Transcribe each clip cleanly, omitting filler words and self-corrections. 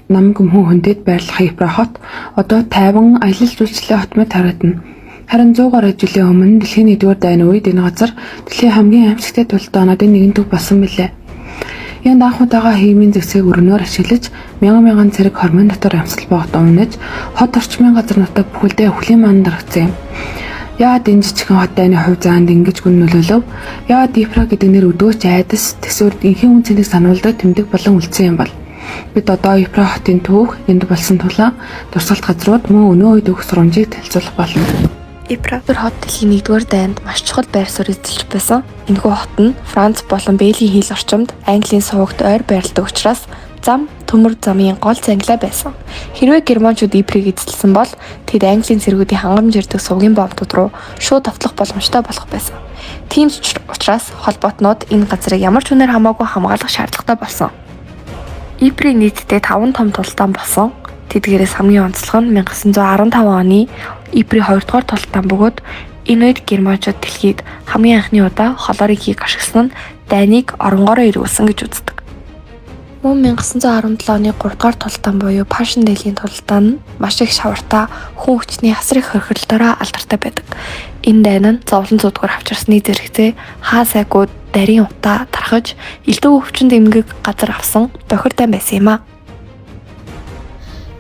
Нам гүмхэн хөндөд байрлах Ипра хот одоо тайван аялал жуулчлалын хот мэт харагдана. Харин 100 гаруй жилийн өмнө дэлхийн нэгдүгээр дайны үед энэ газар дэлхийн хамгийн аимшигтай тулдаануудын нэгэн төв болсон билээ. Энд анх удаага хиймийн зэвсгийг өргөнөөр ашиглаж мянган мянган цэрэг хормын дотор амьсгал богдон унаж хот орчмын газар нутаг бүхэлдээ үхлийн маанд дарагдсан юм. Яагаад энэ жижигхэн хот дайны хувь заанд ингэж гүн нөлөөлөв? Яагаад Ипра гэдэг нэр өдөөч айдас төсөөр энхийн үн цэнийг сануулдаг тэмдэг болон үлдсэн юм бол? Бид одоо Ипра хотын түүх, энд болсон тулаан, дурсгалт газрууд мөн өнөө үед өгөх сургамжийг танилцуулах болно. Ипра хот дэлхийн нэгдүгээр дайнд маш чухал байр суурь эзэлж байсан. Энэхүү хот нь Франц болон Бельгийн хил орчимд Английн сувагт ойр байрладаг учраас зам төмөр замын гол зангилаа байсан. Хэрвээ германчууд Иприйг эзэлсэн бол тэд Английн цэргүүдийн хангамж ирдэг сувгийн бомбууд руу шууд автлах боломжтой болох байсан. Тийм ч учраас холбоотнууд энэ газрыг ямар ч үнээр хамаагүй хамгаалах шаардлагатай болсон. Иприйн нийтдээ 5 том тултаан болсон. Тэдгээрээс хамгийн онцлог нь 1915 оны Иприйн 2 дугаар тултаан бөгөөд энэ үед германчууд дэлхийд хамгийн анхны удаа холоорыг хийг ашигласан нь дайныг оронгоороо эргүүлсэн гэж үздэг. Мөн 1917 оны 3 дугаар тултаан буюу Пашенделийн тултаан нь маш их шавартай хүн хүчний асар их хөрхөлтөөрөө алдартай байдаг. Энэ дайн нь зовлон зүүдгээр авчирсны зэрэгцээ хаа сайгууд дарийн утаа тархаж элдв өвчин дэмгэг газар авсан бохир дайн байсан юм а.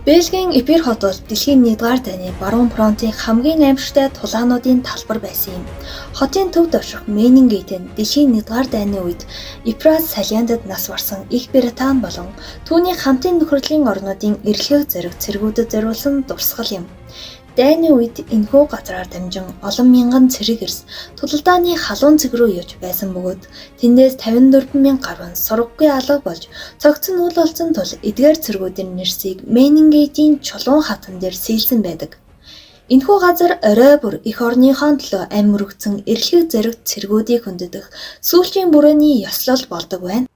Бельгийн Ипер хот бол дэлхийн 1-р дайны баруун фронтын хамгийн аимшигтай тулаануудын талбар байсан юм. Хотын төвд орших Менингейт нь дэлхийн 1-р дайны үед Ипрас Саляндад нас барсан Их Британи болон түүний хамтын нөхөрлийн орнуудын эрэлхэг зориг цэргүүдэд зориулсан дурсгал юм. Дайны үед энэхүү газраар дамжин олон мянган цэрэг эрс тулалдааны халуун цэг рүү явж байсан бөгөөд тэндээс 54 мянга гаруй нь сургаггүй алга болж цогцсон үл олцсон тул эдгээр цэргүүдийн нэрсийг Менингейтийн чулуун хатан дээр сийлсэн байдаг. Энэхүү газар орой бүр эх орныхоо төлөө амь өргөцсөн эрэлхэг зоригт цэргүүдийг хүндэтэх сүүлчийн бүрээний ёслол болдог байна.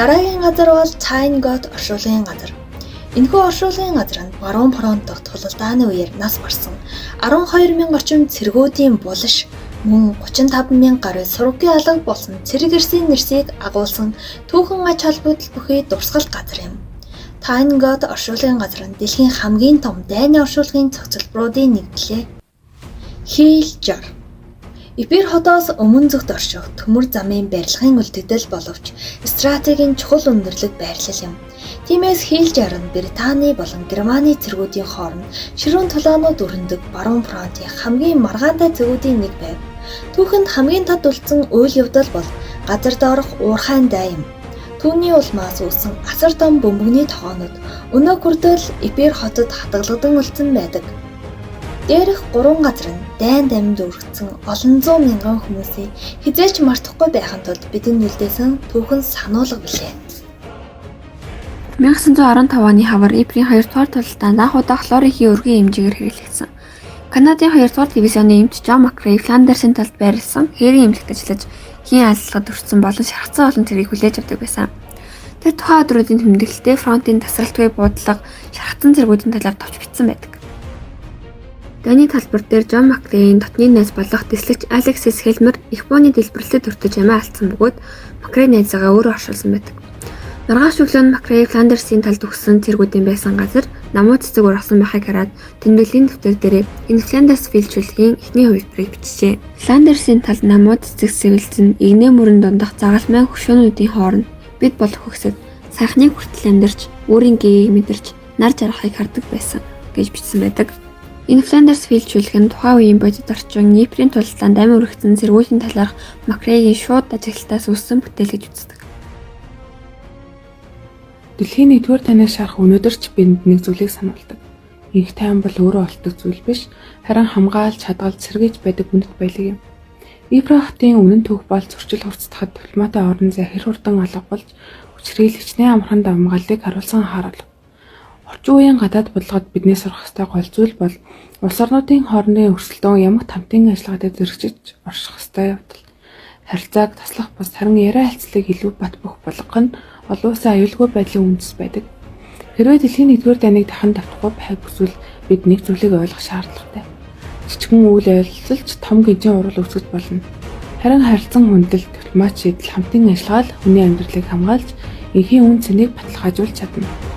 Дараагийн газар бол Цайнгот оршуулгын газар. Энэхүү оршуулгын газар нь баруун фронт дахь тулалдааны үеэр нас барсан 12 мянга орчим цэргүүдийн булш мөн 35 мянга гаруй сургагын алга болсон цэрэг эрсийн нэрсийг агуулсан түүхэн ач холбогдол бүхий дурсгал газар юм. Тайнгот оршуулгын газар нь дэлхийн хамгийн том дайны оршуулгын цогцлборуудын нэг билээ. Хийл жар. Ипер хотоос өмнө зүгт орших төмөр замын барилгын үлдэгдэл боловч стратегийн чухал өндөрлөг байрлал юм. Тиймээс Хийл жар нь Британий болон Германы цэргүүдийн хооронд ширүүн тулаанууд өрнөдөг баруун фронтын хамгийн маргаантай цэгүүдийн нэг байв. Түүхэнд хамгийн тод үлдсэн үйл явдал бол газар доорх уурхайн дай юм. Түүний улмаас үүссэн асар том бөмбөгний тогоонууд өнөө хүртэл Ипер хотод хадгалагдан үлдсэн байдаг. Дээрх гурван газар нь дайн дамид өргөцсөн олон зуун мянган хүмүүсийг хэзээ ч мартахгүй байхын тулд бидэнд үлдээсэн түүхэн сануулга билээ. 1915 оны хавар Иприйн 2 дугаар тулалдаанд анх удаа хлорын өргөн эмжигээр хэрэглэгдсэн. Канадын 2 дугаар дивизионы эмч Жон Макрей Фландерсын талд байрласан хээрийн эмнэлэгт ажиллаж хийн аллагад өртсөн болон шархацсан олон цэргийг хүлээж авдаг байсан. Тэр тухайн өдрүүдийн тэмдэглэлдээ фронтын тасралтгүй буудлага, шархацсан цэргүүдийн талаар товч бичсэн байдаг. Дайны талбар дээр Жон Макрейн дотны найз болох дэслэгч Алексис Хелмер Японы дэлбэрлэлтэд өртөж амиа алдсан бөгөөд Макрей найзаагаа өөрөө оршуулсан байдаг. Маргааш өглөө нь Макрей Фландерсын талд өгсөн цэргүүдийн байсан газар намуу цэцэг ургасан байхыг хараад тэмдэглэлийн дэвтэр дээрээ энэ Фландерс филчүүлгийн эхний хувилбарыг бичжээ. Фландерсын талд намуу цэцэг сэвэлзэн игнэ мөрөн дундах загалмайн хөшөөнүүдийн хооронд бид болох хөгсөд сайхныг хүртэл амьдарч өөрийн гээгийг мэдэрч нар жаргахыг хардаг байсан гэж бичсэн байдаг. Энэ Фландерс филчүүлэг нь тухайн үеийн бодит орчин Иприйн тулалдаанд амь өргөцсөн цэргүүдийн талаарх Макрейгийн шууд ажиглалтаас үүссэн бүтээл гэж үздэг. Дэлхийн нэгдүгээр таныг шарах өнөөдөр ч бидэнд нэг зүйлийг сануулдаг. Инх тайван бол өөрөө олддог зүйл биш, харин хамгаалж, хадгалж, сэргийж байдаг үнэт баялаг юм. Ипра хотын үнэн түүх бол зөрчил хурцдахад дипломатын орон зай хэр хурдан алга болж хүчрхийлэл хичнээн амархан давамгааллыг харуулсан харуул. Орчин үеийн гадаад бодлогод бидний сурах ёстой гол зүйл бол улс орнуудын хоорондын өрсөлдөөн ямагт хамтын ажиллагаатай зэрэгжиж орших ёстой явдал. Харилцааг таслах бус харин яриа харилцлыг илүү бат бөх болгох нь олон улсын аюулгүй байдлын үндэс байдаг. Хэрвээ дэлхийн нэгдүгээр дайныг дахин давтахгүй байхыг хүсвэл бид нэг зүйлийг ойлгох шаардлагатай. Жижигхэн үйл явдал ч том гинжин урал үүсгэж болно. Харин харилцан хүндлэл, дипломат шийдэл, хамтын ажиллагаа л хүний амьдралыг хамгаалж, энхийн үнэ цэнийг баталгаажуулж чадна.